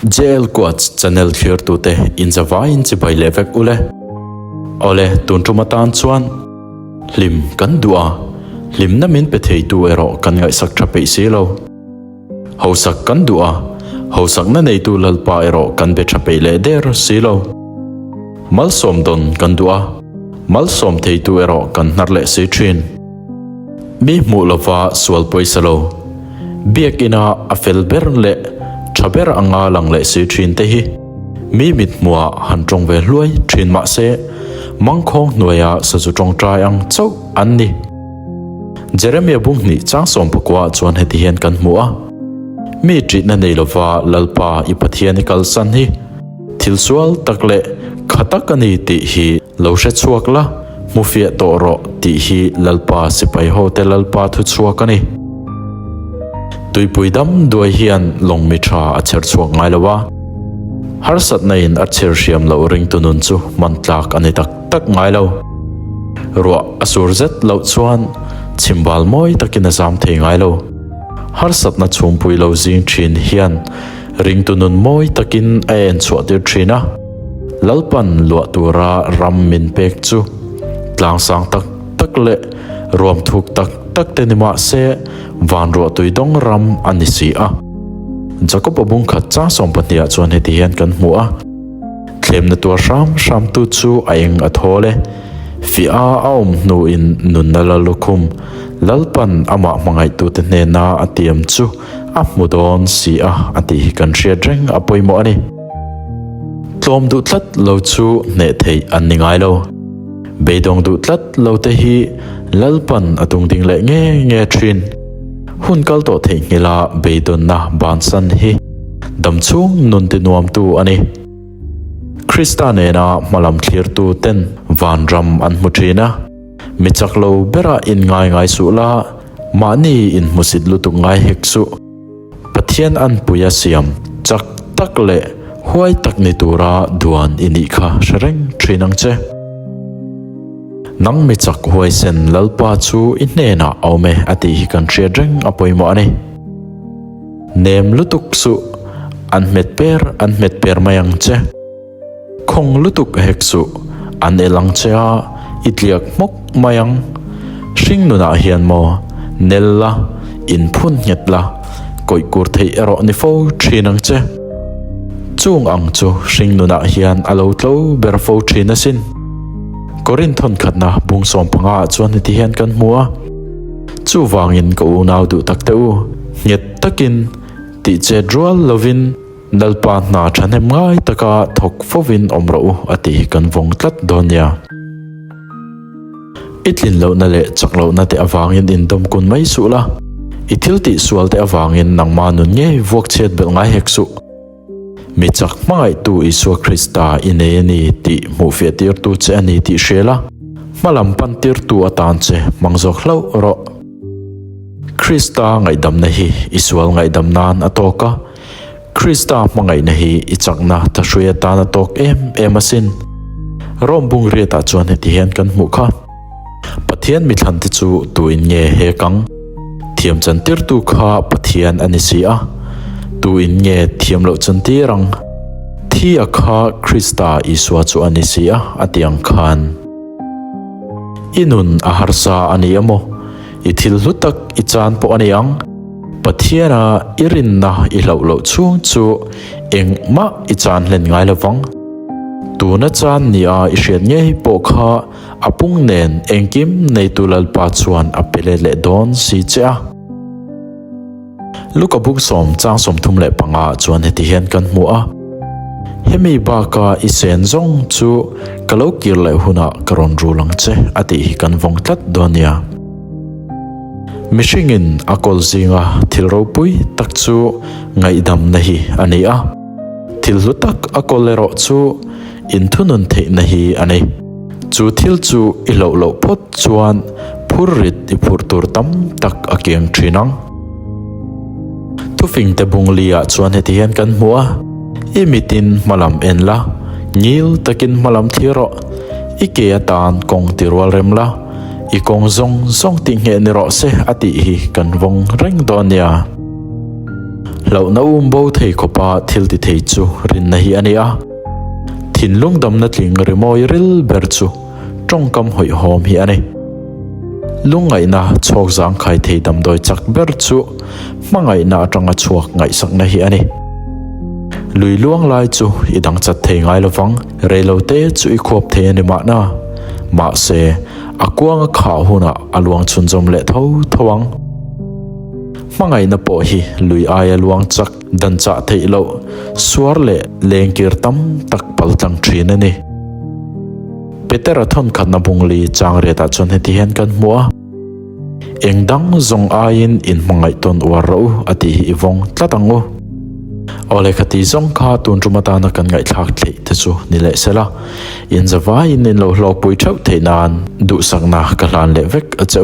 JL Quotes channel thlirtute inzavaiin chibai leh vek ule. Awle, tun tum atan chuan hlim kan duh a, hlimna min pe theitu erawh kan ngaihsak tha peih si lo. Hausak kan duh a, hausakna neitu Lalpa erawh kan be tha peih leh der si lo. Malsawm dawn kan duh a, malsawm theitu erawh kan hnar leh si thin. Mi hmuh lova sual pawisa lo. Biakina a fel ber leh tha ber anga lang leh si thin te hi mi mit hmuhah han tawng ve hluai thin mah se mangkhawng hnuaia sazu tawngtai ang chauh an ni. Jeremia bung hnih chang sawm pakua chuan heti hian kan hmu a, Mi ṭihna nei lova Lalpa i Pathian i kalsan hi thil sual tak leh kha tak a ni tih hi Lo hre chhuak la, hmu fiah tawh rawh tih hi Lalpa sipai hote Lalpa thu chhuak a ni. Tuipui dam duai hian lawng mi tha a chher chhuak ngai lo a, harsatna in a chher hriam loh ringtu nun chu hman tlak a ni tak tak ngai lo. Ruah a sur zet loh chuan chhimbal mawi takin a zam thei ngai lo. Harsatna chhumpui lo zing thin hian ringtu nun mawi takin a en chhuah tir thin a. Lalpan luah tura ram min pek chu tlang sang tak tak leh ruam thuk tak tak te ni mah se van ruah tui dawng ram a ni si a. Jakob-a bung khat chang sawm pahniha chuan heti hian kan hmu a, Thlemna tuar hram hram tu chu a eng a thawl e, fiah a a awm hnuin nunna la lukhum Lalpan amah hmangaihtute hnena a tiam chu a hmu dawn si a a tih hi kan hriat reng a pawimawh a ni. Tlawm duh tlat lo chu hneh theih an ni ngai lo. Beidawng duh tlat lo te hi Lalpan a tung ding leh nge nge thin. Hun kal tawh theihnghilha beidawnna bansan hi damchhung nun ti nuamtu a ni. Krista nena hmalam thlirtu ten vanram an hmu thin a. Mi chak lo berah inngai ngai suh la, mahni inhmusit lutuk ngai hek suh. Pathian anpui a siam chak tak leh huai tak ni tura duan i nih kha hre reng thin ang che. Nang mi chak huaisen Lalpa chu i hnenah a awm e a tih hi kan hriat reng a pawimawh a ni. Nem lutuk suh, an hmet per an hmet per mai ang che. Khawng lutuk hek suh, an el ang che a, i tliak hmawk mai ang. Hring nunah hian maw, nel la, inphun nghet la, kawih kur theih erawh ni fo thin ang che. Chung ang chu hring nunah hian a lo tlo ber fo thin asin. Korin thawnkhatna bung sawmpanga ah chuan heti hian kan hmu a, Chuvangin ka unau duh tak te u, nghet takin tihchet rual lovin, Lalpa hna thahnem ngai taka thawk fovin awm rawh u a tih hi kan vawng tlat dawn nia. I tlin lohna leh chak lohna te avangin indawm kun mai suh la, i thil tih sual te avangin nangmah nun ngei vuak chhiat belh ngai hek suh. Mi chak hmangaihtu Isua Krista i nei a ni tih hmuhfiah tirtu che a ni tih hria la, hmalam pan tirtu atan che hmang zawk hlauh rawh. Krista ngaihdamna hi i sual ngaihdam nan a tawk a, Krista hmangaihna hi i chakna thahrui atan a tawk em em asin. Rome bung riatah chuan heti hian kan hmuh kha. Pathian mithlante chu tuin nge hek ang? Thiam chantirtu kha Pathian a ni si a, tuin nge thiam loh chantir ang? Thi a kha Krista Isua chu a ni si a, a ti ang khan. I nun a harsa a ni emaw? I thil hlu tak i chan pawh a ni ang. Pathiana i rinna i hlauh loh chhung chu engmah i chan hlen ngai lo vang. Tuna chan nia i hriat ngei pawh kha a pung nen engkim neitu Lalpa chuan a pe let leh dawn si che a. Luka buk sawm chang 35 chuan heti hian kan hmu a, Hemi baka i sen zawng chu ka lo kir leh hunah ka rawn rul ang che a tih hi kan vawng tlat dawn nia. Mihringin a kawl zinga thil ropui tak chu ngaihdamna hi a ni a, thil hlu tak a kawl erawh chu inthunun theihna hi a ni. Chu thil chu i hlauh loh phawt chuan phur rit i phurh tur tam tak a kiang thin ang. Thufingte bung li ah chuan heti hian kan hmu a, I mitin hmalam en la, ngil takin hmalam thlir rawh, i ke atan kawng ti rual rem la, i kawng zawng zawng tih ngheh ni rawh se a tih hi kan vawng reng dawn nia. Hlauhna um bo thei khawpa thil ti thei chu rinna hi a ni a. Thinlung damna tling rimawi ril ber chu tawngkam hawihhawm hi a ni. Lungngaihna chhawk zangkhai thei damdawi chak ber chu hmangaihna atanga chhuak ngaihsakna hi a ni. Lui luang lai chu i dang chat thei ngai lovang, reilote chu i khuap thei a ni mahna. Mahse, a kuang a khah hunah a luang chhunzawm leh tho tho ang. Hmangaihna pawh hi lui aia luang chak dan chah theih loh suar leh lengkir tam tak paltlang thin a ni. Petera thawnkhatna bungli chang riatah chuan heti hian kan hmu a, Eng dang zawng aiin inhmangaih tawn uar rawh u a tih hi i vawng tlat ang u. Aw lehkha ti zawng kha tun tum atana kan ngaihthlak theih te chu ni leh sela, in zavaiin in lo hlawkpui theuh theih nan duhsakna ka hlan leh vek a che u.